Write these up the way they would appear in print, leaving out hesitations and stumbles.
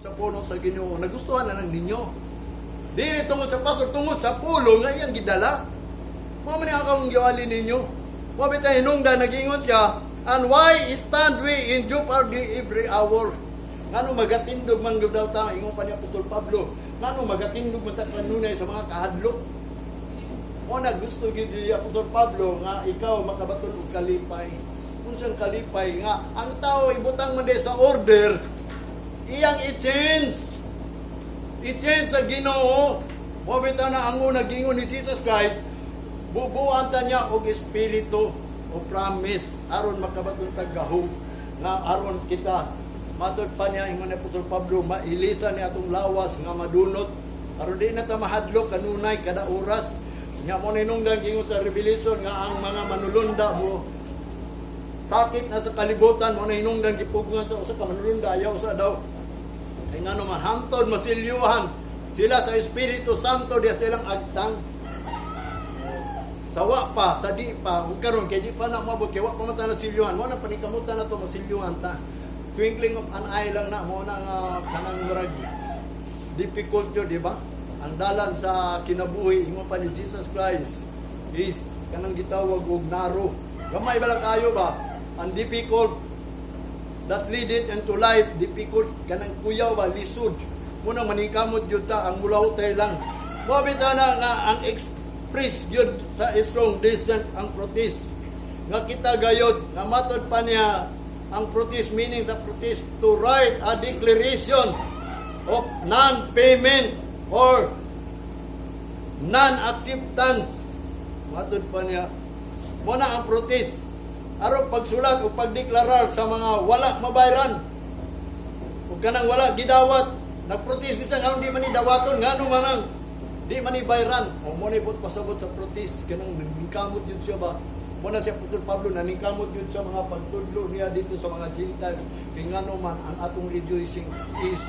Sa pulong sa Ginoo, nagustuhan na lang ninyo. Dili tungod sa pastor, tungod sa pulong nga iyang gidala. Mao man ang akong giwali ninyo. Mao bitaw hinungdan nagingon siya, "And why stand we in jeopardy every hour?" Ngano magatindog man gyud daw ta, ingon pa ni Apostol Pablo, ngano magatindog man ta kanunay sa mga kahadlok? Mo na gusto gyud ni Apostol Pablo nga ikaw makabaton og kalipay. Unsang kalipay nga ang tao ibutang man di sa order, iyang i-change. I-change sa Ginoo. Mo bitaw na ang una gingon ni Jesus Christ, bubuan ta niya og espiritu o promise aron makabaton tag gahom nga aron kita, matod pa niya, ingon ni Apostol Pablo, mailisan ni atong lawas nga madunot aron di na ta mahadlok kanunay kada oras nga mo ninungdan gingon sa Revelation nga ang mga manulunda mo sakit na sa kalibutan. Mo na hinungdan gipugngan sa usa ka manulunda, ayaw sa daw ay ngano man hangtod masilyuhan sila sa Espiritu Santo diya silang agtang sa wa pa, sa di pa, ug karon kay di pa na moabot, kay wa pa man ta nasilyuhan. Mo na panikamutan na to, masilyuhan ta. Twinkling of an eye lang na mo na nga kanang murag difficult yun, di ba? Ang dalan sa kinabuhi, ingon pa ni Jesus Christ, is kanang gitawag og narrow. Gamay ba lang kayo ba? Ang difficult that lead it into life, difficult, kanang kuyaw ba, lisod. Muna maningkamot yun ta, ang mulawtay lang. Mo bitaw na nga ang express yun sa Strong Descent ang protest. Nga kita gayod, nga matod pa niya, ang protest, meaning sa protest, to write a declaration of non-payment or non-acceptance. Matod pa niya, mo na ang protest. Aron pagsulat o pagdeklarar sa mga wala mabayran. Ug kanang wala gidawat, nagprotest gid siya nganong di man ni dawaton, ngano man ang di man ni bayran. O mo ni buot pasabot sa protest, kanang ningkamot yun siya ba. Mo na si Apostol Pablo naningkamot yun sa mga pagtudlo niya dito sa mga Gentiles. Kay ngano man ang atong rejoicing is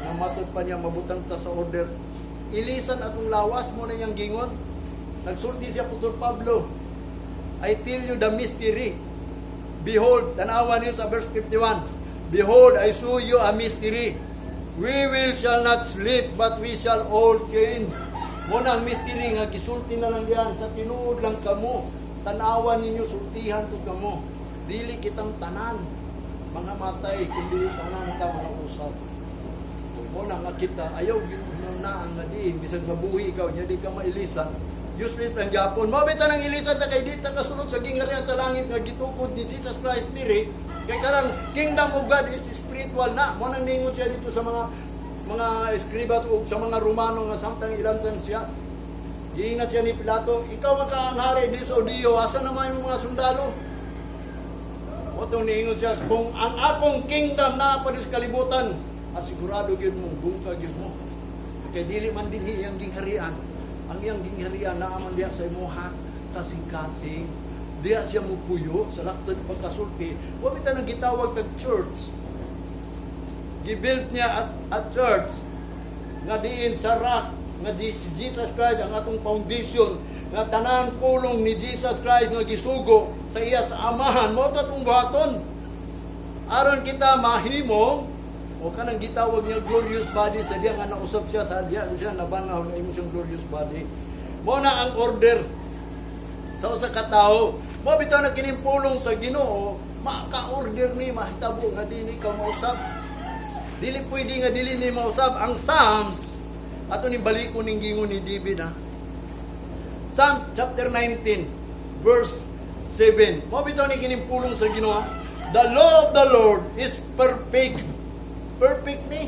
nga matod pa niya mabutang ta sa order. Ilisan atong lawas, mo na niyang gingon. Nagsulti si Apostol Pablo, "I tell you the mystery." Behold, tanawan niyo sa verse 51. "Behold, I show you a mystery. We will shall not sleep, but we shall all change." Mo na ang mystery nga gisulti na lang diyan sa tinuod lang kamo. Tanawan ninyo, sultihan to kamo. Dili kitang tanan mga matay, kundi tanan ta mga usab. Mo na nga kita ayaw gyud na ang nga diin bisag mabuhi ikaw nya di ka mailisan, useless lang gyapon. Mao bitaw nang ilisan ta kay di ta kasulod sa gingharian sa langit nga gitukod ni Jesus Christ diri, kay karang kingdom of God is spiritual na. Mo nang ningon siya dito sa mga eskribas ug sa mga Romano nga samtang ilansan siya. Giingat siya ni Pilato, "Ikaw man ka ang hari di sa Hudiyo, asa naman yung mga sundalo?" Otong niingon siya, "Kung ang akong kingdom na pa sa kalibutan, asigurado gyud mo, bungkag gyud mo. Kay dili man dinhi iyang gingharian. Ang iyang gingharian naa man diha sa imuha kasing-kasing. Diha siya mupuyo sa laktod pagkasulti." Wa bitaw nang gitawag tag church. Gibuild niya as a church nga diin sa rock nga Jesus Christ ang atong foundation, nga tanan pulong ni Jesus Christ nga gisugo sa iya sa Amahan mo atong buhaton aron kita mahimo o kanang gitawag niya glorious body sa diya nga nausap siya, sa diya siya nabanhaw na imo siyang glorious body. Mo na ang order sa usa ka tawo. Mo bitaw na kining pulong sa Ginoo maka-order ni mahitabo nga dili ka mausab. Dili pwede nga dili ni mausab. Ang Psalms, ato ni balikon ning gingon ni David ha. Psalm chapter 19 verse 7. Mo bitaw ni kining pulong sa Ginoo. "The law of the Lord is perfect." Perfect ni.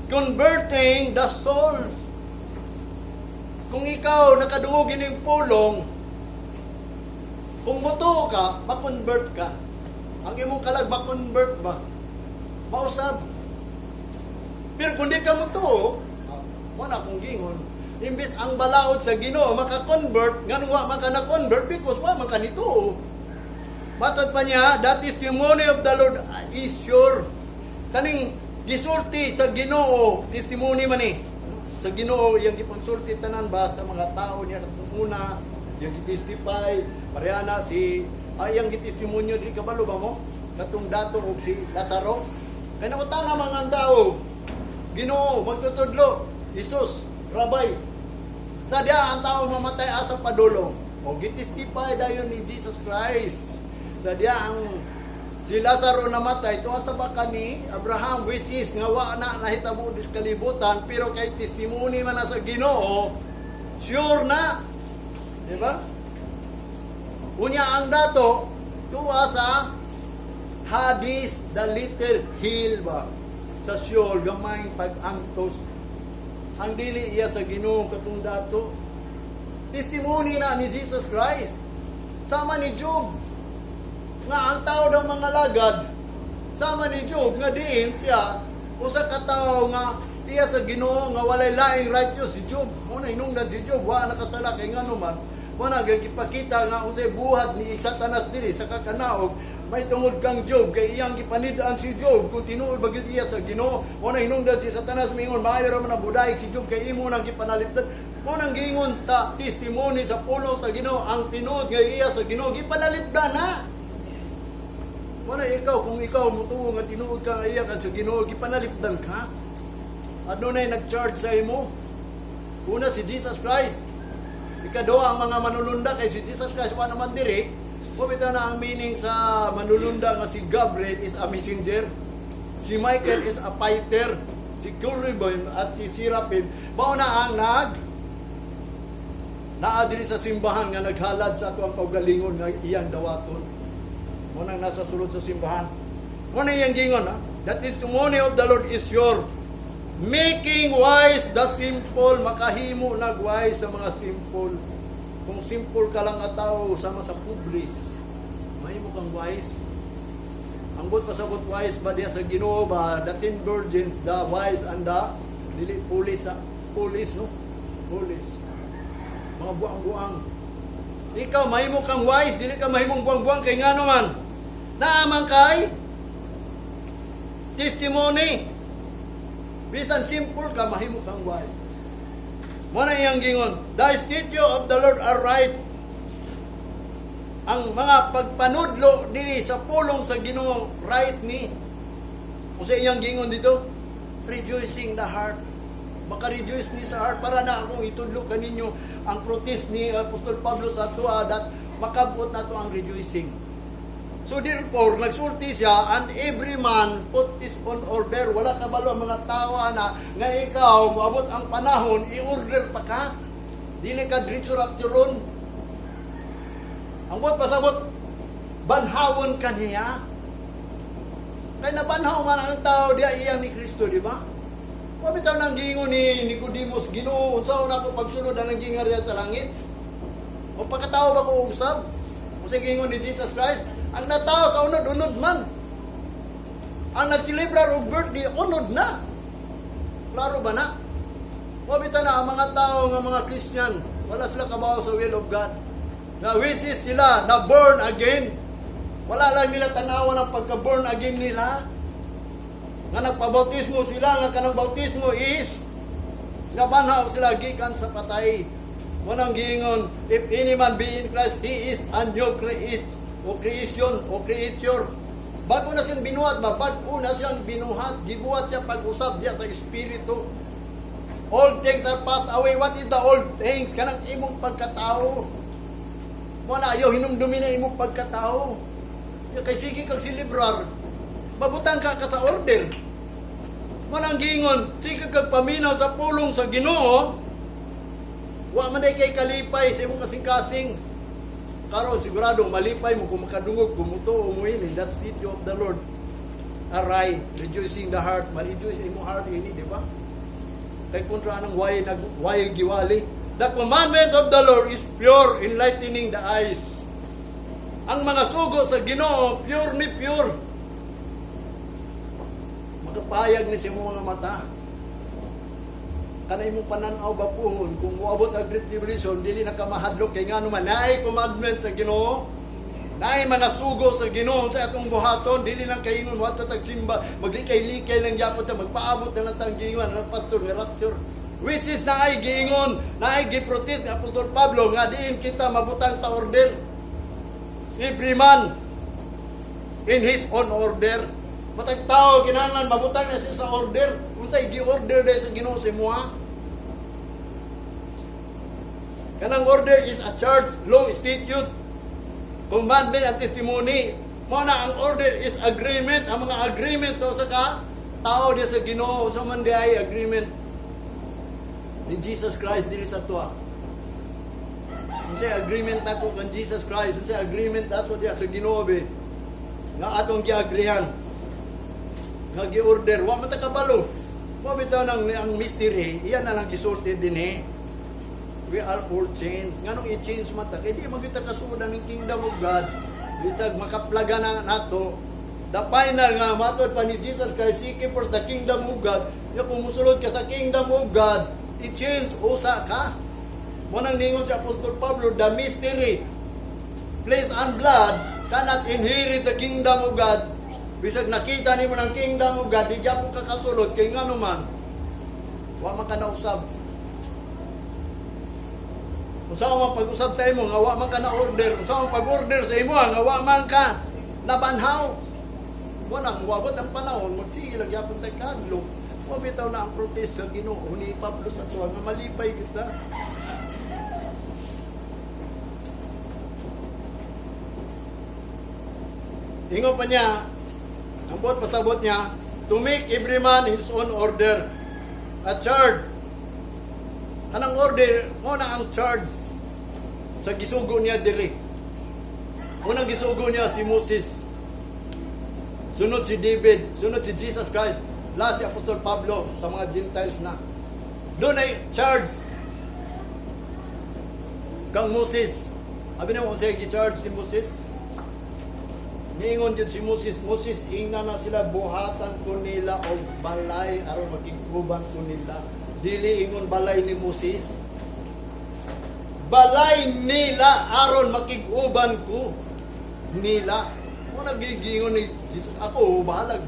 "Converting the soul." Kung ikaw nakadungog ining pulong, kung mutuo ka, ma-convert ka. Ang imong kalag ma-convert ba? Mausab. Pero kung di ka mutuo, mo na akong gingon, imbis ang balaod sa Ginoo maka-convert, nganong wa man ka na-convert? Because wa man ka nituo. Matod pa niya, "The testimony of the Lord is sure." Kaning gisulti sa Ginoo, testimony man eh. Sa Ginoo iyang gipagsulti tanan ba sa mga tao niya una, iyang gitestify, pareha na si ay iyang gitestimonyo diri, kabalo ba mo? Katong dato og si Lazaro. Kay nangutana man ang tao, Ginoo, magtutudlo, Jesus, Rabbi, sa diha ang tao mamatay, asa padulong? O gitestify dayon ni Jesus Christ. Sa diha ang si Lazaro namatay tuwa sa baka ni Abraham, which is nga wa na nahitabo dis kalibutan, pero kay testimony man na sa Ginoo, sure na. Di ba? Unya ang dato tuwa sa Hades, the little hill ba? Sa Sheol, gamay pag-antos. Ang dili iya sa Ginoo katong dato. Testimony na ni Jesus Christ. Sama ni Job. Nga ang tao daw mga lagad. Sama ni Job nga diin siya usa ka tawo nga iya sa Ginoo, nga walay laing righteous si Job. Mo na hinungdan si Job wa nakasala kay ngano man mo na gipakita nga unsay buhat ni Satanas diri sa kakanaog may tungod kang Job, kay iyang gipanid-an si Job kung tinuod ba gyud iya sa Ginoo. Mo na hinungdan si Satanas mingon, "Maayo ra man ang budayeg si Job kay imo nang gipanalipdan." Mo nang giingon sa testimony sa pulong sa Ginoo, ang tinuod nga iya sa Ginoo gipanalipdan na. Mo na ikaw, kung ikaw mutuo nga tinuod ka nga iya ka sa Ginoo, gipanalipdan ka. Adunay nag-charge sa imo. Una, si Jesus Christ. Ikaduha, ang mga manulunda, kay si Jesus Christ wa naman diri. Mo bitaw na ang meaning sa manulunda nga si Gabriel is a messenger. Si Michael is a fighter. Si Cherubim at si Seraphim mao na ang naa diri sa simbahan nga naghalad sa ato ang kaugalingon nga iyang dawaton. Mo nang nasa sulod sa simbahan. Mo na iyang gingon, ha? The testimony of the Lord is sure, making wise the simple, makahimo nag-wise sa mga simple. Kung simple ka lang nga tao sama sa public, mahimo kang wise. Ang buot pasabot, wise ba diya sa Ginoo ba, the 10 virgins, the wise and the dili pulis sa pulis, no? Pulis. Mga buang-buang. Ikaw mahimo kang wise, dili ka mahimong buang-buang kay ngano man. Naa man kay testimony. Bisan simple ka, mahimo kang wise. Mo na iyang gingon, "The statute of the Lord are right." Ang mga pagpanudlo diri sa pulong sa Ginoo, right ni. Kung sa iyang gingon dito, rejoicing the heart. Maka-rejoice ni sa heart para na akong itudlo kaninyo ang protest ni Apostol Pablo sa ato that makabot na to ang rejoicing. So therefore, nagsulti siya, "And every man put his own order." Wala ka balo ang mga tao na nga ikaw, moabot ang panahon, i-order pa ka. Dili ka diretso rapturon. Ang buot pasabot, banhawon ka niya. Kaya nabanhaw man ang tao diya iyang ni Kristo, di ba? Wa bitaw nang giingon ni Nicodemus, "Ginoo, unsaon ako pagsulod ang gingharian sa langit? O pagkatao ba ko usab?" O sa giingon ni Jesus Christ, ang natao sa unod, unod man. Ang nagselebrar og birthday, unod na. Klaro ba na? Wa bitaw na ang mga tao nga mga Christian, wala sila kabaw sa will of God. Na which is sila na born again. Wala lang nila tanawan ang pagka-born again nila. Nga nagpabautismo sila, nga kanang bautismo is nga banhaw sila gikan sa patay. Munang giingon, "If any man be in Christ, he is a new create o creation o creature." Bago na siyang binuhat ba? Bago na siyang binuhat. Gibuhat siya pag-usab diya sa Espiritu. All things are passed away. What is the old things? Kanang imong pagkatao. Mo na ayaw hinumdumi na imong pagkatao. Kay sige kag silibrar, mabutang ka ka sa order. Mo nang giingon, sige kag paminaw sa pulong sa Ginoo, wa man day kay kalipay sa imong kasing-kasing. Karon sigurado malipay mo kung makadungog, kung mutuo mo ini, that statute of the Lord. Aray, rejoicing the heart, ma-rejoice imong heart ini, di ba? Kay kontra anang why nag why giwali. The commandment of the Lord is pure, enlightening the eyes. Ang mga sugo sa Ginoo, pure ni pure. Makapayag ni sa imong mga mata. Kanay imong pananaw ba puhon, kung moabot ang Great Tribulation, dili na ka mahadlok kay ngano man naay commandment sa Ginoo. Naay manasugo sa Ginoo sa atong buhaton, dili lang kay ingon mo tag simba, maglikay-likay lang gyapon ta, magpaabot na lang tang giingon ng pastor nga rapture. Which is naay giingon, naay giprotest ni Apostol Pablo nga diin kita mabutang sa order. Every man in his own order. Matag tao kinahanglan mabutang na siya sa order. Unsay gi-order dahil sa Ginoo sa imuha? Kanang order is a charge, law, statute, commandment and testimony. Mao na ang order is agreement, ang mga agreement sa usa ka tao diya sa Ginoo. Unsa man di ay agreement ni Jesus Christ diri sa tuwa? Unsay agreement nako kan Jesus Christ? Unsay agreement nato diya sa Ginoo be? Nga atong giagreehan. Nga gi-order, wa man ta kabalo. Wa bitaw nang ang mystery, iyan na lang gisulti dinhi. We are all changed. Nganong i-change man ta? Kay di man kita kasuod ang kingdom of God. Bisag makaplaga na nato. The final nga matod pa ni Jesus Christ, seek ye first the kingdom of God. Ya kung musulod ka sa kingdom of God, i-change usa ka. Mo nang ningon si Apostol Pablo, the mystery, flesh and blood cannot inherit the kingdom of God. Bisag nakita nimo ng kingdom of God, di gyapon ka kasulod kay ngano man wa man ka nausab. Unsa man pag-usab sa imo nga wa man ka na order, unsa man pag-order sa imo nga wa man ka nabanhaw. Mo nang wabot ang panahon, magsige lang gyapon tay kadlok. Wa bitaw na ang protest sa Ginoo ni Pablo sa tuwa nga malipay kita. Ingon pa niya, ang buot pasabot niya, to make every man his own order. A charge. Anang order, mo na ang charge sa gisugo niya diri. Unang gisugo niya si Moses. Sunod si David, sunod si Jesus Christ, last si Apostol Pablo sa mga Gentiles na. Doon ay charge kang Moses. Abi na mo siya gi-charge si Moses. Niingon jud si Moses, "Moses, ingna na sila, buhatan ko nila og balay aron makig-uban ko nila." Dili ingon balay ni Moses. Balay nila aron makig-uban ko nila. Mo nagigingon ni Jesus, ako bahalag.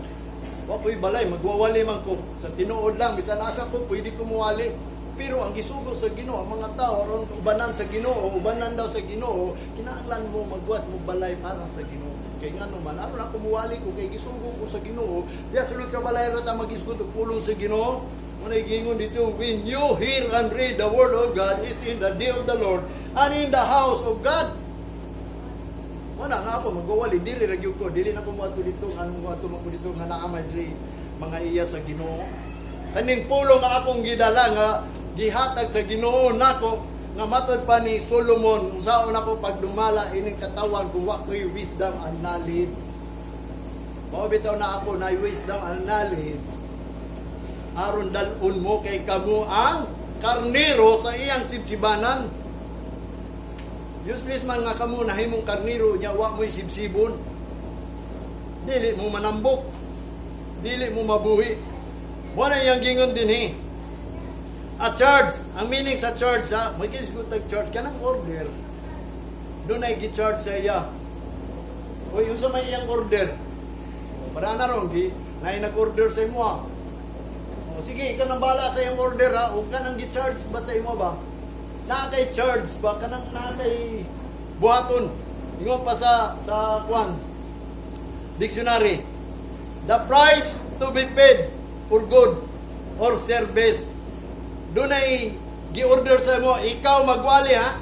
Wa ko'y balay, magwawali man ko. Sa tinuod lang, bisan asa ko, pwede ko muwali. Pero ang gisugo sa Ginoo, ang mga tao aron ubanan sa Ginoo, ubanan daw sa Ginoo, kinahanglan mo magbuhat mo balay para sa Ginoo. Kay ngano man aron ako muwali ko kay gisugo ko sa Ginoo. Diya sulod sa balay ra ta magisgot og pulong sa Ginoo. Mao gingon dito, when you hear and read the word of God is in the day of the Lord and in the house of God. Wala nga ako magwawali, dili ra gyud ko, dili na ko moadto dito, nga moadto man ko dito nga naa man diri mga iya sa Ginoo. Kaning pulong nga akong gidala nga gihatag sa Ginoo nako nga matod pa ni Solomon, unsaon ako pagdumala ining katawan kung wa ko'y wisdom and knowledge? Mao bitaw na ako na wisdom and knowledge aron dal-on mo kay kamo ang karnero sa iyang sibsibanan. Useless man nga kamo nahimong karnero nya wa mo'y sibsibon. Dili mo manambok. Dili mo mabuhi. Mo na iyang gingon dinhi. A charge, ang meaning sa charge ha, magisgot tag charge kanang order. Doon ay gi-charge sa iya. Uy, unsa may iyang order? Para na ron, gi, na nag-order sa imo ha. O, sige, ikaw nang bahala sa iyang order ha. O kanang gi-charge ba sa imo ba? Naa kay charge ba? Kanang naa kay buhaton. Ingon pa sa kwan dictionary. The price to be paid for good or service. Doon ay gi-order sa imo, ikaw magwali ha.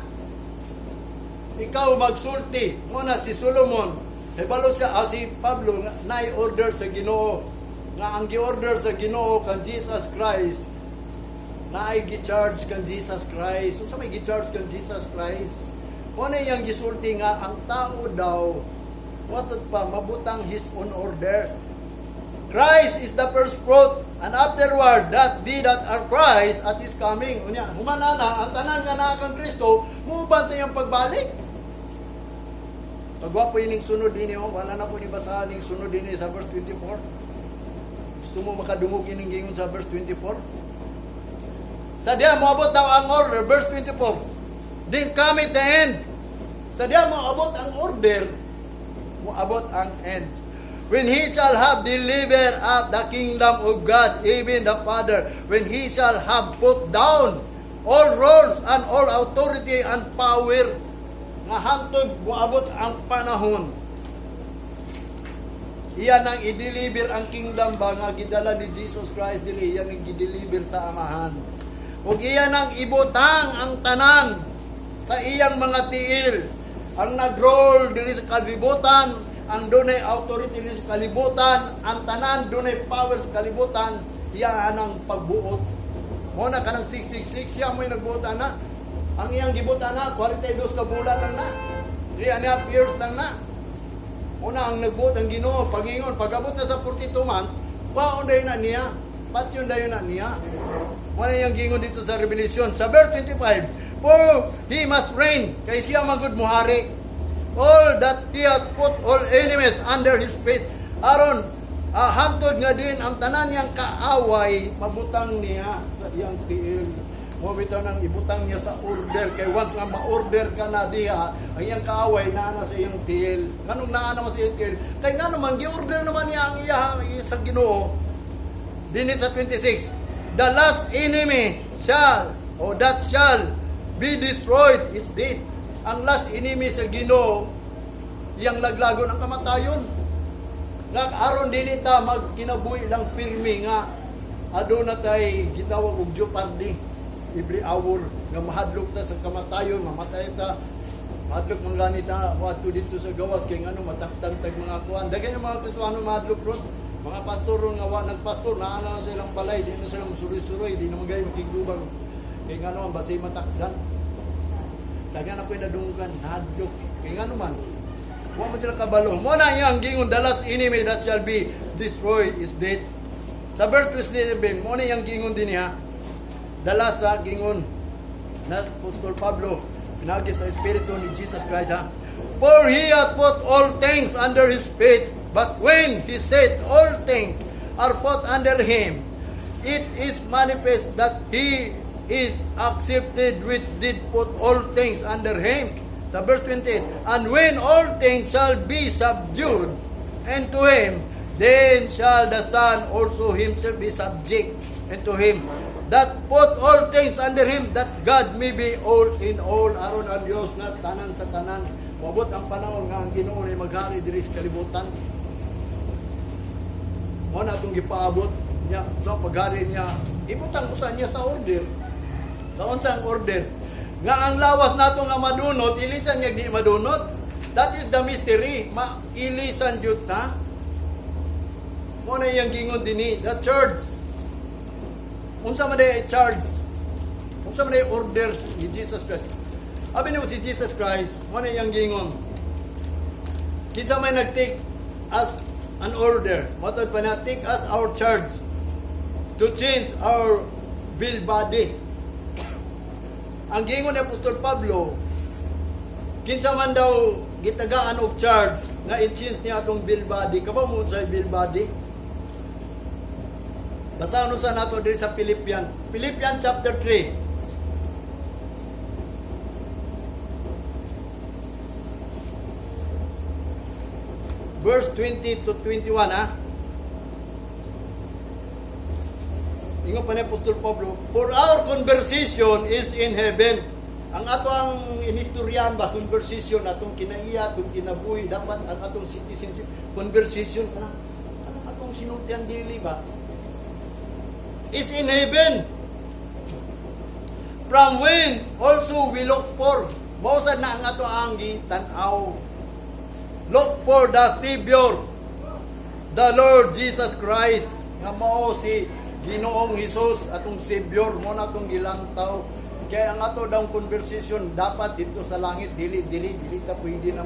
Ikaw magsulti. Mo na si Solomon, hibalo siya, si Pablo, nga na-order sa Ginoo. Nga ang gi-order sa Ginoo kan Jesus Christ, na ay gi-charge kan Jesus Christ. Unsa may gi-charge kan Jesus Christ? Mo na iyang gisulti nga ang tao daw matod pa mabutang his own order. Christ is the first fruit, and afterward that they that are Christ at His coming. Unya, humana na, ang tanan nga naa kang Kristo, muuban sa iyang pagbalik. Pagwapo ining sunod dinhi, oh, wala na po ni basahan ning sunod dinhi sa verse 24. Gusto mo makadungog ining gingon sa verse 24? Sa diya moabot daw ang order, verse 24. Then cometh the end. Sa diya moabot ang order, moabot ang end. When he shall have delivered up the kingdom of God, even the Father, when he shall have put down all rules and all authority and power, nga hantod moabot ang panahon. Iya nang i-deliver ang kingdom ba nga gidala ni Jesus Christ diri, iya nang gi-deliver sa Amahan. Ug iya nang ibutang ang tanan sa iyang mga tiil. Ang nag-roll diri sa kalibutan, ang dunay authority diri sa kalibutan, ang tanan dunay power sa kalibutan, iya nang pagbuot. Mo na kanang 666, siya mo'y nagbuot ana. Ang iyang gibuot ana, 42 ka bulan lang na. 3.5 years lang na. Una ang nagbuot ang Ginoo, pagingon, pag-abot na sa 42 months, kwaon dayon na niya, patyon dayon na niya. Wala yung gingon dito sa Revelation. Sa verse 25, "For he must reign," kay siya magud muhari, "all that he hath put all enemies under his feet." Aron, hantod nga din ang tanan niyang kaaway, mabutang niya sa iyang tiil. Mo bitaw nang ibutang niya sa order, kay once nga ma-order ka na diha, ang iyang kaaway naa na sa iyang tiil. Nganong naa naman sa iyang tiil? Kay nga naman gi-order naman niya ang iya sa Ginoo. Dinhi sa 26, "The last enemy shall or that shall be destroyed is death." Ang last enemy sa Ginoo, iyang laglagon ang kamatayon. Nga aron dili ta magkinabuhi lang pirmi nga aduna tay gitawag og jeopardy every hour nga mahadlok ta sa kamatayon, mamatay ta. Mahadlok man gani ta moadto dito sa gawas kay ngano matakdan tag mga kuan. Daghan yung mga Kristohano mahadlok ron. Mga pastor ron nga wa nagpastor, naa na sa ilang balay, di na sila musuroy-suroy, di na man gayo makigubang kay ngano ang basi matakdan. Daghan ako yung nadunggan, nahadlok kay ngano man wa man sila kabalo. Mo na iyang gingon, "The last enemy that shall be destroyed is death." Sa verse 27, mo na iyang gingon din niya. Dala sa gingon na Apostol Pablo, pinagi sa Espiritu ni Jesus Christ, ha. "For he hath put all things under his feet. But when he said all things are put under him, it is manifest that he is accepted which did put all things under him." Sa verse 28, "And when all things shall be subdued unto him, then shall the Son also himself be subject unto him that put all things under him, that God may be all in all." Aron ang Diyos na tanan sa tanan. Moabot ang panahon nga ang Ginoo ni maghari diri sa kalibutan. Mo na atong gipaabot niya sa paghari niya. Ibutang usa niya sa order. Sa unsang order? Nga ang lawas nato nga madunot, ilisan niya di madunot. That is the mystery. Mailisan jud ta. Mo na iyang gingon dinhi, the church. Unsa man day charge? Unsa man day orders ni Jesus Christ? Abi nimo si Jesus Christ, mo na iyang gingon. Kinsa may nag-take us an order? Matod pa na, "Take us our charge to change our vile body." Ang gingon ni Apostol Pablo, kinsa man daw gitagaan og charge nga i-change niya atong vile body. Kabaw mo sa vile body? Basahan sa nato diri sa Philippian. Philippian chapter 3. Verse 20 to 21, ha. Ingon pa ni Apostol Pablo, "For our conversation is in heaven." Ang ato ang inistoryahan ba, conversation, atong kinaiya, atong kinabuhi, dapat ang atong citizenship, conversation, kanang atong sinultian dili ba, is in heaven. "From whence also we look for." Mausad na ang ato ang gitan-aw. "Look for the Savior, the Lord Jesus Christ." Nga mao si Ginoong Hesus atong Savior, mo na atong gilantaw. Kaya ang ato daw conversation dapat dito sa langit, dili dili dili ta pwede na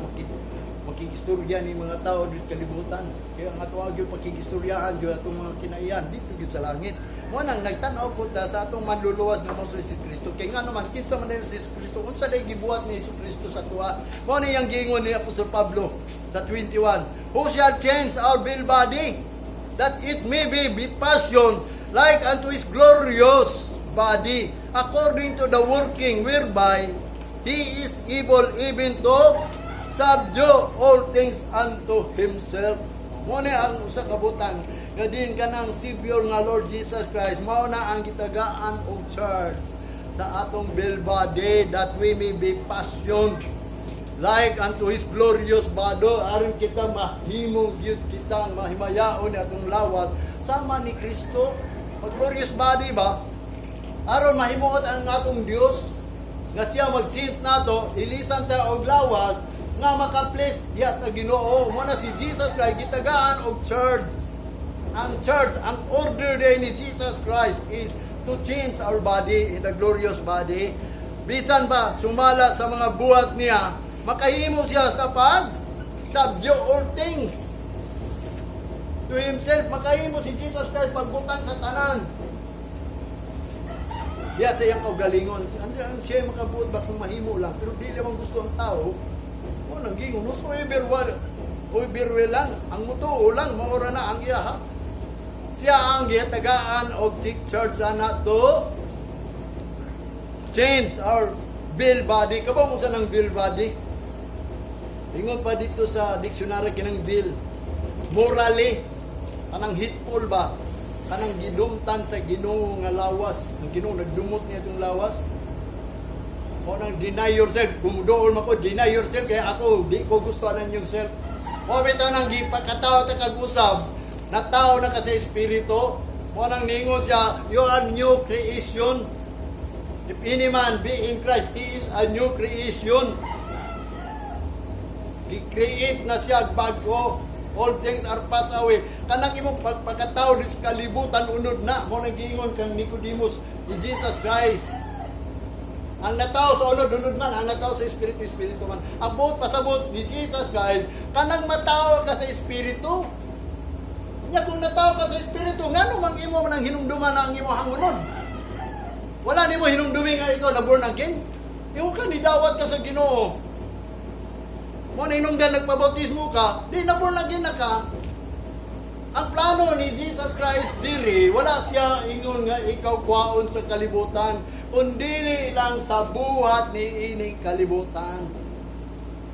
makigistorya ni mga tao dito sa kalibutan. Kaya ang ato gyud pakigistoryahan gyud atong mga kinaiyan dito gyud sa langit. Mo nang nagtan-aw po ta sa atong manluluwas nga mao si Kristo. Kay nga naman kinsa man si Kristo, unsa day gibuhat ni Hesus Kristo sa tuwa? Mo ni iyang giingon ni Apostol Pablo sa 21. "Who shall change our vile body, that it may be fashioned like unto his glorious body, according to the working whereby he is able even to subdue all things unto himself." Mo ni ang usa ka butang nga din kanang Savior nga Lord Jesus Christ, mao na ang gitagaan og charge sa atong vile body that we may be fashioned. Like unto His glorious body, aron kita mahimo gyud kita ang mahimayaon ni atong lawas sama ni Kristo. Pag glorious body ba, aron mahimuot ang atong Dios nga siya mag-change nato, ilisan ta og lawas nga maka-please diha sa Ginoo. Mo na si Jesus Christ gitagaan og church. Ang church, ang order day ni Jesus Christ is to change our body in the glorious body. Bisan ba sumala sa mga buhat niya, makahimo siya sa pag subdue all things to himself. Makahimo si Jesus Christ pagbutang sa tanan. Diya sa iyang kaugalingon. Ano siya makabuot ba kung mahimo lang? Pero dili man gusto ang tao. O nang gingon, whosoever will, whoever will lang, ang mutuo lang, maura na ang iya ha. Siya ang gihatagaan og chief church ana to change our vile body. Kabaw mo sa nang vile body? Ingon pa dito sa dictionary kinang vile. Morally, kanang hateful ba? Kanang gidumtan sa Ginoo nga lawas. Ang Ginoo nagdumot niya itong lawas. O nang deny yourself. Gumudool man ko, deny yourself. Kaya ako, di ko gusto anan yung self. O bitaw nang gipakatao ta kag usab, natao na ka sa espiritu. Mo nang ningon siya, "You are new creation." If any man be in Christ, he is a new creation. Gi-create na siya bago. All things are passed away. Kanang imong pagpakatao di sa kalibutan unod na. Mo nang giingon kang Nicodemus ni Jesus Christ. Ang natao sa unod, unod man. Ang natao sa espiritu, espiritu man. Ang buot pasabot ni Jesus Christ, kanang matao ka sa espiritu. Nya kung natao ka sa espiritu, ngano mang imo man ang hinumduman na ang imo hangunod? Wala nimo hinumdumi nga ikaw na born again. Yung ka nidawat ka sa Ginoo. Mo na hinungdan nagpabautismo ka, di na born again na ka. Ang plano ni Jesus Christ diri, wala siya ingon nga ikaw kwaon sa kalibutan, kundi lang sa buhat ni ining kalibutan.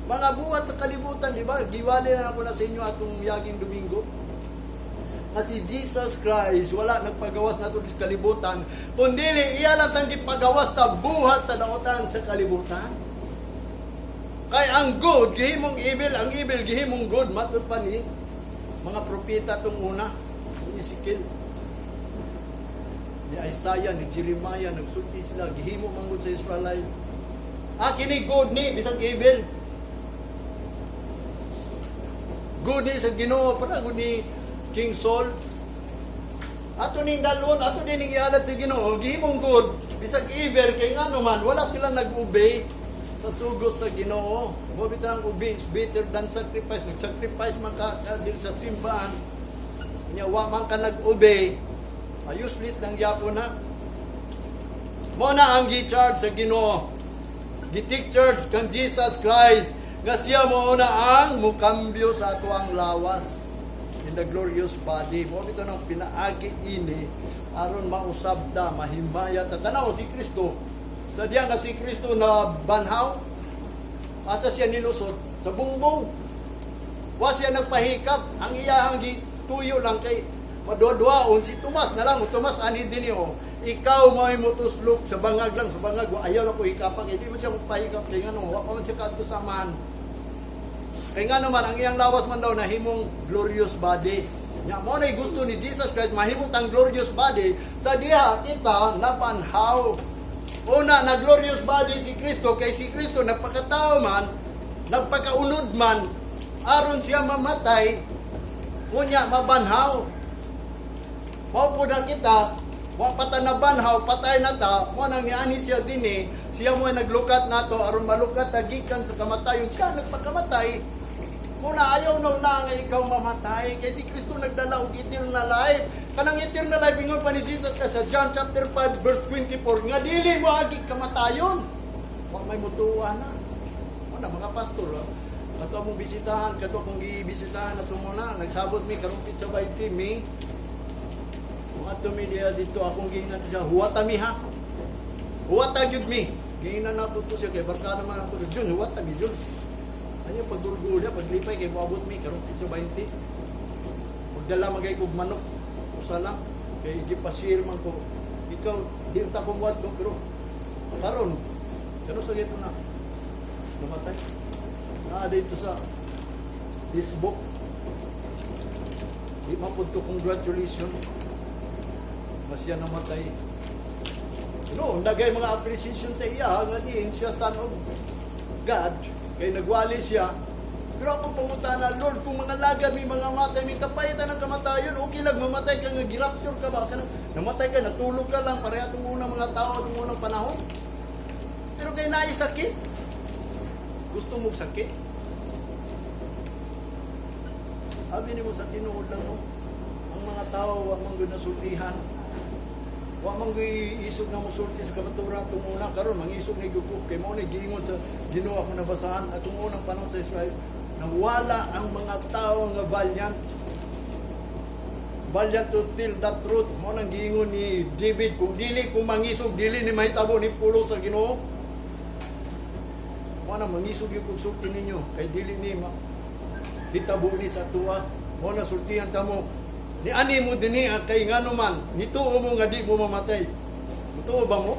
Mga buhat sa kalibutan, di ba? Giwali na ako na sa inyo atong yaging Domingo. Nga si Jesus Christ, wala nagpagawas nato sa kalibutan, kundi iya lang tang gipagawas sa buhat sa daotan sa kalibutan. Kay ang good, gihimong evil, ang evil, gihimong good, matud pa ni mga propeta tong una, ni Ezekiel, ni Isaiah, ni Jeremiah, nagsulti sila, gihimo manggod sa Israelite. Ah, kini good ni, bisag evil. Good ni sa Ginoo, para good ni King Saul. Ato ning dalon, ato din ning ialad sa Ginoo, gihimong good, bisag evil, kay ngano man, wala sila nag-obey sa sugos sa Ginoo. Mo bitaw ang obey is better than sacrifice. Nag-sacrifice man ka din sa simbahan. Nya wa man ka nag-obey, useless lang gyapon na. Mo na ang gi-charge sa Ginoo. Gi-take charge kang Jesus Christ nga siya mo na ang mukambyo sa atuang lawas in the glorious body. Mo bitaw nang pinaagi ini aron mausab ta, mahimaya ta. Tanaw si Kristo. Sa diya nga si Kristo na banhaw, asa siya nilusot? Sa bungbong. Wa siya nagpahikap. Ang iyahang gituyo lang kay maduwa-duwaon si Tomas na lang. Tomas ani din oh. Ikaw mo ay mutuslok sa bangag lang, sa bangag. Ayaw na ko hikapan. Hindi man siya magpahikap kay ngano. Wa pa man siya kadto sa man. Kay ngano man ang iyang lawas man daw nahimong glorious body. Nya mo na gusto ni Jesus Christ mahimot ang glorious body sa diha kita napanhaw. Una, na glorious body si Kristo kay si Kristo nagpakatao man, nagpakaunod man aron siya mamatay, unya mabanhaw. Mao po na kita, wa pa ta nabanhaw, patay na ta, mo nang niani siya dinhi, siya mo ay naglukat nato aron malukat ta gikan sa kamatayon. Siya nagpakamatay. Muna ayaw na una nga ikaw mamatay kay si Kristo nagdala og eternal life. Kanang eternal life ingon pa ni Jesus ka sa John chapter 5 verse 24 nga dili mo agi kamatayon. Wa may mutuwa na. Muna mga pastor, oh. Kato mong bisitahan, kato kong gibisitahan ato mo na, nagsabot mi karong pizza 20 mi. Mga mi diya dito akong giingnan siya, huwata mi ha. Huwata gyud mi. Giingnan na to siya kay barkada man ako. Jun, huwata mi Jun. Ano pagdurgul niya, paglipay kay moabot mi karong pizza 20. Magdala magay kog manok. Usa lang kay gipasir man ko. Ikaw di ta ko muadto pero karon kano sa gito na namatay. Naa dito sa Facebook. Di man pud to congratulations. Mas siya namatay. No, nagay mga appreciation sa iya nga diin siya son of God kay nagwali siya. Pero akong pangutana, "Lord, kung mga lagad may mga matay, may kapahitan ng kamatayon, okay lang mamatay ka nga girapture ka ba? Kanang namatay ka, natulog ka lang, pareha itong unang mga tao, itong unang panahon." Pero kay naay sakit, gusto mo sakit? Abi nimo sa tinuod lang mo, ang mga tao wa man gud nasultihan. Wa man gyud isog nga mosulti sa kamaturan atong una. Karon mangisog ni gyud ko kay mao ni giingon sa Ginoo, ako nabasahan atong unang panahon sa Israel, nawala ang mga tao nga valiant. Valiant to tell the truth. Mao nang giingon ni David, "Kung dili kung mangisog, dili ni mahitabo ni pulong sa Ginoo." Mao na mangisog gyud kog sulti ninyo kay dili ni ma hitabo ni sa tuwa. Mao na sultihan ta mo. Ni ani mo dinhi ang kay ngano man nituo mo nga di mo mamatay. Mutuo ba mo?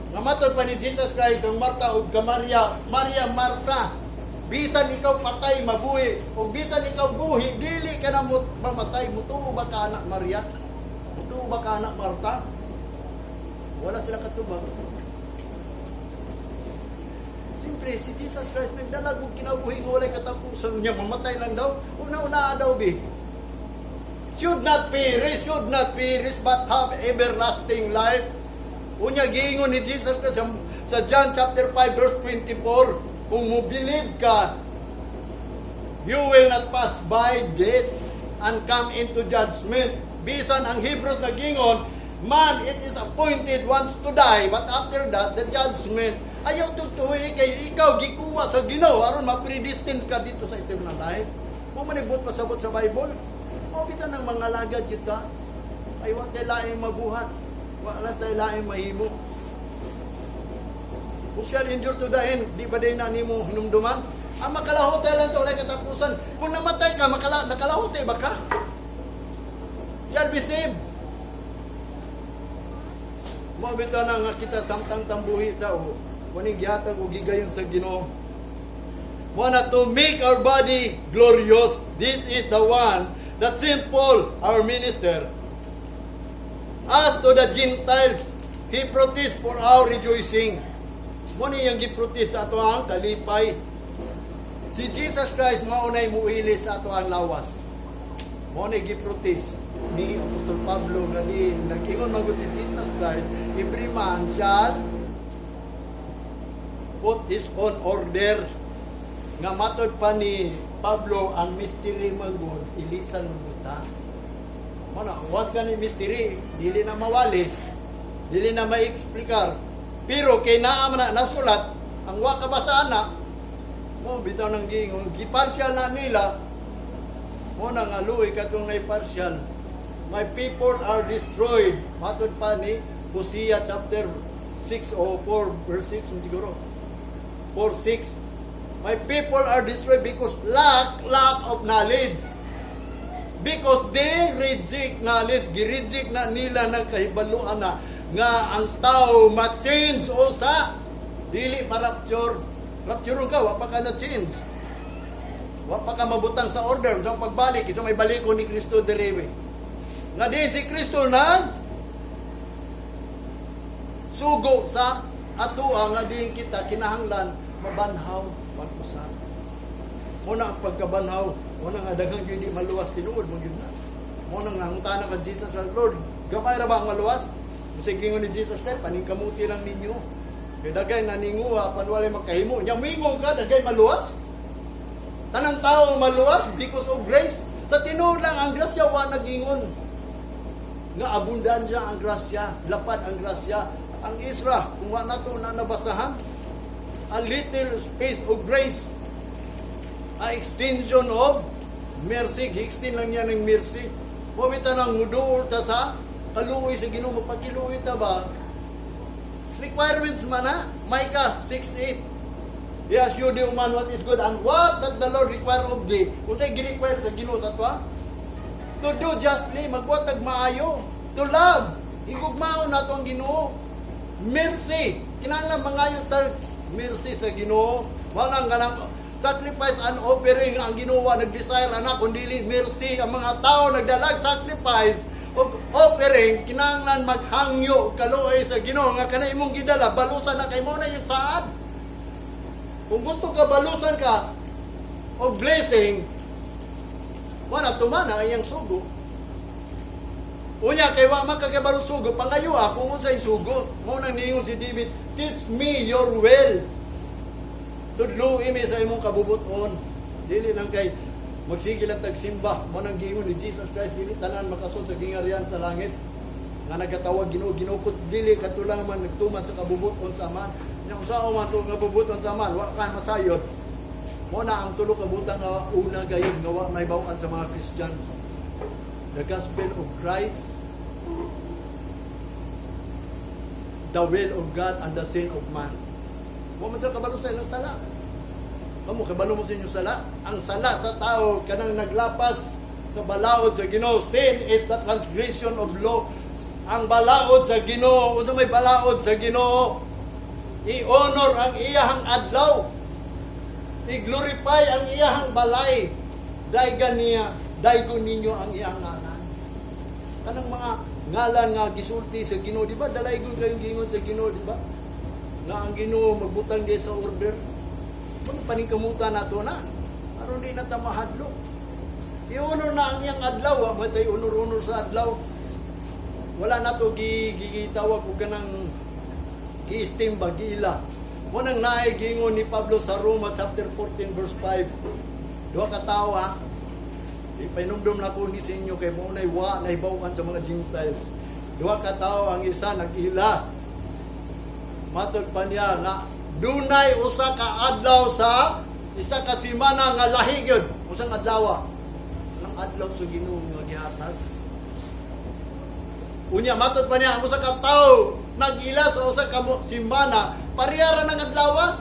Nga pa ni Jesus Christ ang Marta ug ka Maria, "Maria, Marta, bisan ikaw patay mabuhi, ug bisan ikaw buhi dili ka na mo mamatay. Mutuo ba ka anak, Maria? Mutuo ba ka anak, Marta?" Wala sila katubag. Siyempre, si Jesus Christ nagdala og kinabuhi nga walay katapusan niya, mamatay lang daw. Una-una daw bi. Should not perish, but have everlasting life. Unya giingon ni Jesus Christ sa John chapter 5 verse 24, kung mo believe ka, you will not pass by death and come into judgment. Bisan ang Hebrews nagingon, "Man, it is appointed once to die, but after that, the judgment." Ayaw tutuhi kay ikaw gikuha sa Ginoo aron ma-predestined ka dito sa eternal life. Mo manibot pasabot sa Bible. Mao bitaw ng mga lagad kita. Ay wa tay laing mabuhat. Wa lang tay laing mahimo. Who shall endure to the end? Di ba din na nimo hinumduman? Ang makalahutay lang sa walay katapusan. Kung namatay ka, nakalahutay ba ka? Shall be saved. Mao bitaw na nga kita samtang tambuhi ta o waning gihatag og gigayon sa Ginoo. Wanna to make our body glorious. This is the one that St. Paul, our minister, as to the Gentiles, he protests for our rejoicing. Mo ni yang giprotest sa ato ang kalipay. Si Jesus Christ mao nay muili sa ato ang lawas. Mo ni giprotest ni Apostol Pablo nga ni nag-ingon man gud si Jesus Christ, every man shall put his own order. Nga matod pa ni Pablo, ang mystery man gud ilisan man gud ta. Mo na, once ka ni mystery, dili na mawali, dili na ma-explikar. Pero kay naa man na nasulat, ang wa ka basa na, mo bitaw nang giingon, gipartial na nila, mo na nga luoy katong nay partial. My people are destroyed. Matod pa ni Hosea chapter 6 o 4 verse 6 siguro. 4 6. My people are destroyed because lack of knowledge. Because they reject knowledge, gi-reject na nila ng kahibaluan na nga ang tao ma-change o sa dili ma-rapture. Rapture ka, wa pa ka na-change. Wa pa ka mabutang sa order sa pagbalik, isa may baliko ni Kristo diri. Nga din si Kristo nag sugo sa atoa nga din kita kinahanglan mabanhaw pag-usab. Muna ang pagkabanhaw, muna nga daghang gyud di maluwas, tinuod mo gyud na. Muna nga nangutana ka Jesus, "Lord, gamay ra ba ang maluwas?" Sige, gingon ni Jesus Christ, "Paningkamuti lang ninyo. Kay dagay naninguha pan walay makahimo." Nya mingon ka dagay maluwas? Tanang tao maluwas because of grace. Sa tinuod lang ang grasya wa nagingon nga abundansya ang grasya, lapad ang grasya. Ang Isra, kung wa nato na nabasahan, a little space of grace, a extension of mercy, gi-extend lang niya ng mercy. Mo bitaw nang muduol ta sa kaluoy sa Ginoo, mapakiluoy ta ba? Requirements man na, Micah 6:8. Yes, you do man what is good and what that the Lord require of thee. Kung sa'y gi-require sa Ginoo sa atwa? To do justly, magbuhat og maayo. To love, higugmaon nato ang Ginoo. Mercy, kinahanglan mangayo ta mercy sa Ginoo. Wala kanang sacrifice and offering ang Ginoo nag-desire ana, kundi mercy. Ang mga tao nagdalag sacrifice ug offering, kinahanglan maghangyo og kaluoy sa Ginoo nga kana imong gidala balusan na kay mo na yung saad. Kung gusto ka balusan ka og blessing, wala tumana ang iyang sugo. Unya kay wa man kakabalo sugo, pangayo kung unsay sugo. Mao nang niingon si David, "Teach me your will." Tudloi mi sa imong kabubuton. Dili lang kay magsige lang tagsimba. Mao nang giingon ni Jesus Christ, dili tanan makasud sa gingharian sa langit nga nagatawag, "Ginoo, Ginoo," dili katulang man nagtuman sa kabubuton sa Amahan. Nya unsa man to nga bubuton sa Amahan, wa ka masayod. Mao na ang tulo ka butang nga una gayud nga wa may bawaan sa mga Christians: the gospel of Christ, the will of God, and the sin of man. Wa man sila kabalo sa ilang sala. Kamo, kabalo mo sa inyong sala. Ang sala sa tao, kanang naglapas sa balaod sa Ginoo. Sin is the transgression of law. Ang balaod sa Ginoo, unsa may balaod sa Ginoo? I-honor ang iyahang adlaw. I-glorify ang iyahang balay. Daygan niya, daygon ninyo ang iyang ngalan. Kanang mga ngalan nga gisulti sa Ginoo, di ba? Dalaygon kayong gingon sa Ginoo, di ba? Nga ang Ginoo magbutang gay sa order. Mga paningkamutan nato na. Aron di na ta mahadlok. I-honor na ang iyang adlaw, wa man tay honor-honor sa adlaw. Wala na to gitawag og kanang gi-esteem ba, giila. Mo nang naay gingon ni Pablo sa Roma chapter 14 verse 5. Duha ka tawo ha. Ipainumdum na ko ni sa inyo kay mao nay wa nahibaw-an sa mga Gentiles. Duha ka tawo, ang isa nag-ila. Matod pa niya nga dunay usa ka adlaw sa isa ka semana nga lahi gyud. Usang adlaw? Nang adlaw sa Ginoo nga gihatag. Unya matod pa niya ang usa ka tawo nag-ila sa usa ka semana, pareha ra ng adlaw.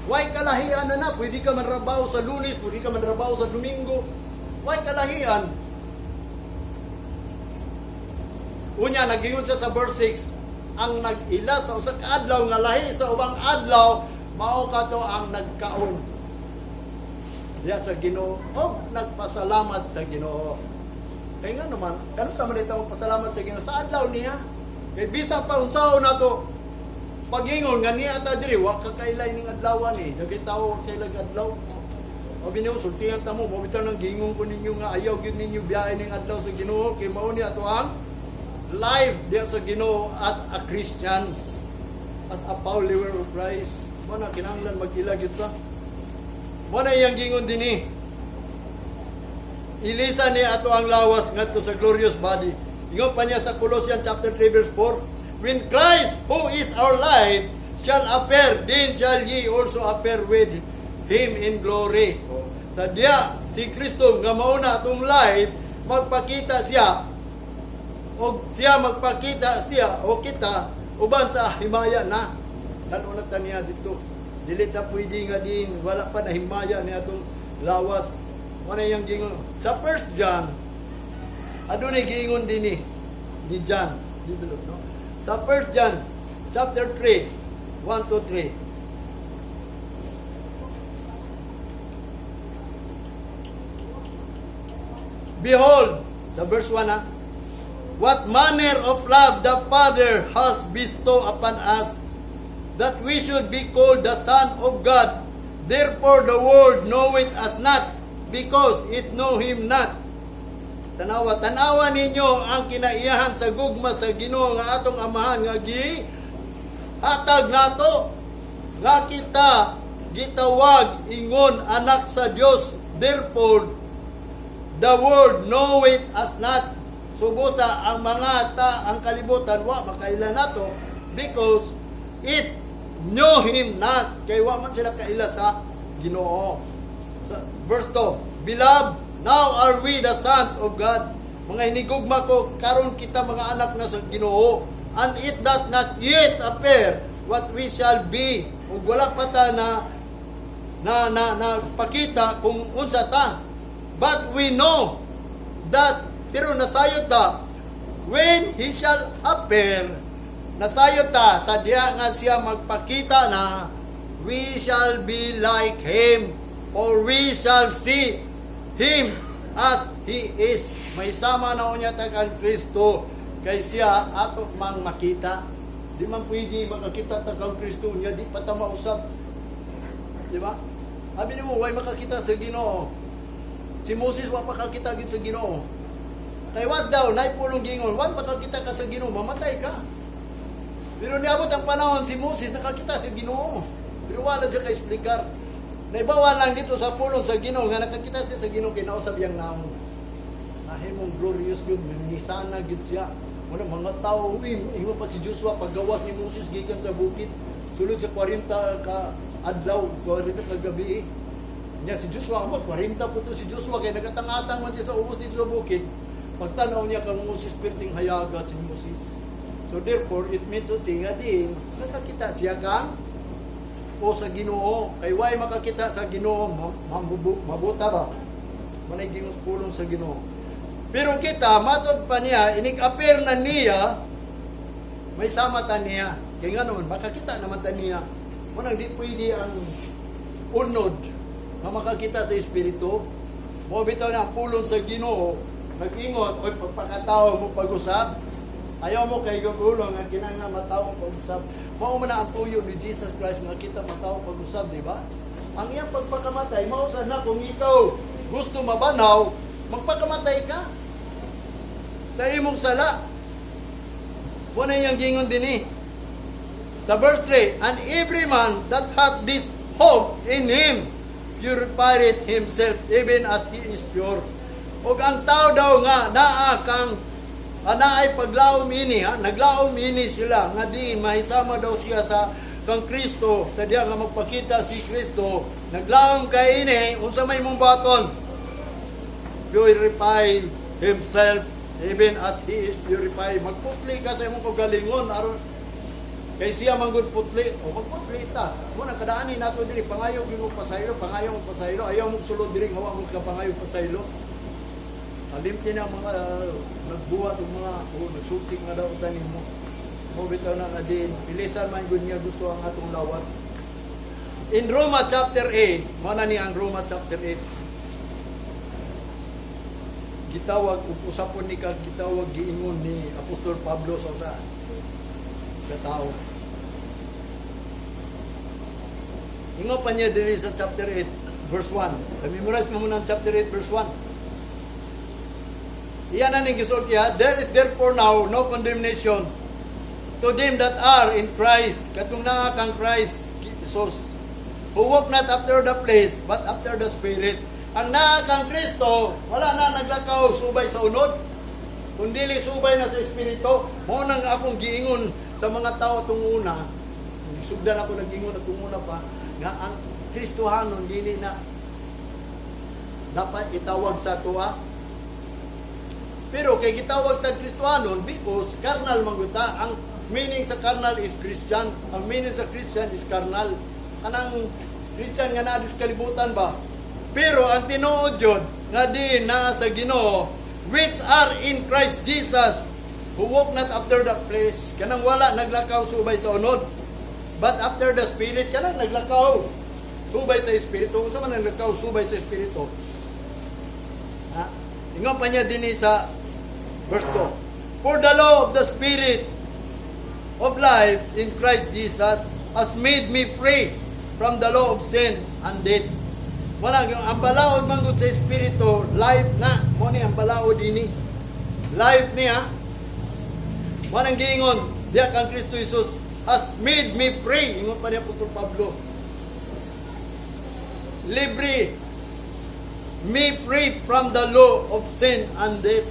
Way kalahian na na, pwede ka manrabaho sa Lunes, pwede ka manrabaho sa Domingo. Way kalahian. Unya nagingon siya sa verse 6, ang nag-ila sa usa ka adlaw nga lahi sa ubang adlaw, mao kato ang nagkaon diya sa Ginoo o nagpasalamat sa Ginoo. Kay nga naman, kano sa man ito magpasalamat sa Ginoo sa adlaw niya? Kay bisan pa unsaon nato pagingon nga niya ta diri, wa ka kailay ning adlaw ni. Daghay tawo wa kailag adlaw. O biniw, sultihan ta mo, mo bitaw nang gingon ko ninyo nga ayaw gyud ninyo biyahe ning adlaw sa Ginoo kay mao ni ato ang life diya sa Ginoo as a Christians, as a follower of Christ. Mo na kinahanglan mag-ila gyud ta. Mo na iyang gingon dinhi. Ilisa ni ato ang lawas ngadto sa glorious body. Ingon pa niya sa Colossians chapter 3 verse 4, "When Christ, who is our life, shall appear, then shall ye also appear with him in glory." Sa diya si Kristo nga mao na atong life magpakita siya og siya magpakita siya o kita uban sa himaya na. Lalo na ta niya dito. Dili ta pwede nga din wala pa na himaya ni atong lawas. Wala yang gingon. Sa First John, adunay giingon dinhi ni John, di ba, no? Sa First John chapter 3, 1 to 3. Behold, sa verse 1 ha, "What manner of love the Father has bestowed upon us, that we should be called the Son of God. Therefore the world knoweth us not, because it know Him not." Tanawa, tanawa ninyo ang kinaiyahan sa gugma sa Ginoo nga atong amahan nga gi hatag nato nga kita gitawag ingon anak sa Dios. Therefore the world knoweth us not. Subusa ang mga ta ang kalibutan wa makaila nato because it knew Him not, kay wa man sila kaila sa Ginoo. Sa verse 2, "Beloved, now are we the sons of God." Mga hinigugma ko, karon kita mga anak na sa Ginoo. "And it doth not yet appear what we shall be." Ug wala pa ta na pakita kung unsa ta. "But we know that," pero nasayod ta, "when He shall appear," nasayod ta sa diha nga siya magpakita na, we shall be like Him, for we shall see Him as He is. May sama na unya ta kang Kristo, kay siya ato mang makita. Di man pwede makakita ta kang Kristo niya, di pa ta mausab. Di ba? Abi nimo, way makakita sa Ginoo. Si Moses wa pa kakita gyud sa Ginoo. Kay was daw, naay pulong gingon, wa pa kakita ka sa Ginoo, mamatay ka. Pero niabot ang panahon, si Moses nakakita sa Ginoo. Pero wala siya ka-explicar. Naibawa lang dito sa pulong sa Ginoo nga nakakita siya sa Ginoo kay nausab iyang naong. Nahimong glorious gyud, nisana gyud siya. Wala mga tao, uy, ingon pa si Joshua paggawas ni Moses gikan sa bukid, sulod sa 40 ka adlaw, 40 ka gabi. Nya si Joshua amot 40 po to si Joshua kay nagatangatang man siya sa ubos dito sa bukid. Pagtanaw niya kang Moses, perting hayaga si Moses. So therefore, it means to say nga din, nakakita siya kang o sa Ginoo. Kay way makakita sa Ginoo, mabuta ba? Manay ginoo pulong sa Ginoo. Pero kita, matod pa niya, inig-appear na niya, may sama ta niya. Kay nga naman, makakita naman ta niya. Munang di pwede ang unod nga makakita sa Espiritu. Mo bitaw na ang pulong sa Ginoo, nag-ingon, "Oy, pagpakatao mo pag-usab." Ayaw mo kay gulo nga kinahanglan matawo pag-usab. Mao man na ang tuyo ni Jesus Christ nga kita matawo pag-usab, di ba? Ang iyang pagpakamatay, mao sa na kung ikaw gusto mabanaw, magpakamatay ka sa imong sala. Wala iyang gingon dinhi. Sa verse 3, "And every man that hath this hope in Him purified himself even as He is pure." Og ang tao daw nga naa kang naay paglaom ini ha, naglaom ini sila nga di mahisama daw siya sa kang Kristo sa diya nga magpakita si Kristo, naglaom kay ini, unsa may mong baton? Purify himself even as He is purified. Magputli ka sa imong kaugalingon aron kay siya manggod putli o magputli ta. Mo nang kadaani nato diri, pangayo gyud mo pasaylo, pangayo mo pasaylo, ayaw mo sulod diri nga wa mo ka pangayo pasaylo. Alimti na ang mga nagbuhat og mga oh, nagsulti nga daw nimo. Mo bitaw na nga din pilisan man gud niya gusto ang atong lawas. In Roma chapter 8, mo na ni ang Roma chapter 8. Gitawag ug usapon ni kag gitawag giingon ni Apostol Pablo sa usa ka tao. Ingon pa niya diri sa chapter 8 verse 1. Memorize mo muna ang chapter 8 verse 1. Iyan na ning gisulti ha, "There is therefore now no condemnation to them that are in Christ." Katong naa kang Christ Jesus. "Who walk not after the flesh, but after the Spirit." Ang naa kang Kristo, wala na naglakaw subay sa unod, kundili subay na sa Espiritu. Mao nang akong giingon sa mga tao tong una, sugdan ako nag-ingon atong una pa, nga ang Kristohanon dili na dapat itawag sa tuwa. Pero kay gitawag tag Kristohanon because carnal man gud ta. Ang meaning sa carnal is Christian. Ang meaning sa Christian is carnal. Kanang Christian nga naa sa kalibutan ba? Pero ang tinuod yun, nga di naa sa Ginoo, "which are in Christ Jesus, who walk not after the flesh," kanang wala naglakaw subay sa unod, "but after the Spirit," kanang naglakaw subay sa Espiritu. Unsa man naglakaw subay sa Espiritu? Ha? Ingon pa niya dinhi sa verse 2. "For the law of the Spirit of life in Christ Jesus has made me free from the law of sin and death." Wala, yung ang balaod man gud sa Espiritu, life na. Mo ni ang balaod ini. Life niya. Walang giingon, diya kang Kristo Jesus has made me free. Ingon pa niya Apostol Pablo. Libre. Me free from the law of sin and death.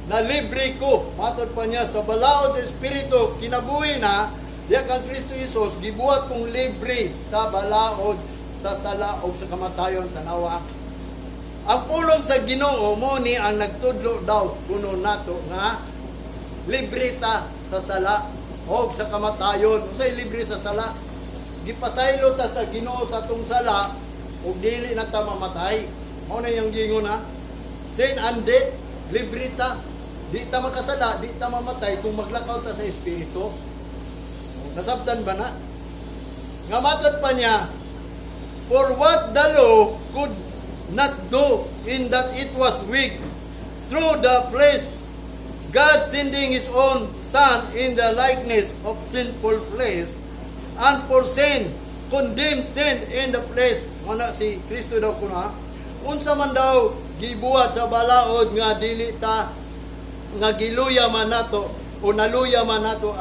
Na libre ko. Matod pa niya sa balaod sa Espiritu, kinabuhi na, diya kang Kristo Jesus, gibuhat kong libre sa balaod sa sala o sa kamatayon, tanawa. Ang pulong sa Ginoo mo ni ang nagtudlo daw kuno nato nga libre ta sa sala o sa kamatayon. Unsay libre sa sala? Gipasaylo ta sa Ginoo sa atong sala ug dili na ta mamatay. Mao na yung gingon ha. Sin and death, libre ta. Di ta makasala, di ta mamatay kung maglakaw ta sa Espiritu. Nasabtan ba na? Nga matod pa niya, For what the law could not do in that it was weak through the flesh, God sending His own Son in the likeness of sinful flesh, and for sin, condemned sin in the flesh. Mana si Kristo daw kuna. Unsa man daw gibuhat sa balaod nga dili ta nga giluya man nato o naluya man nato.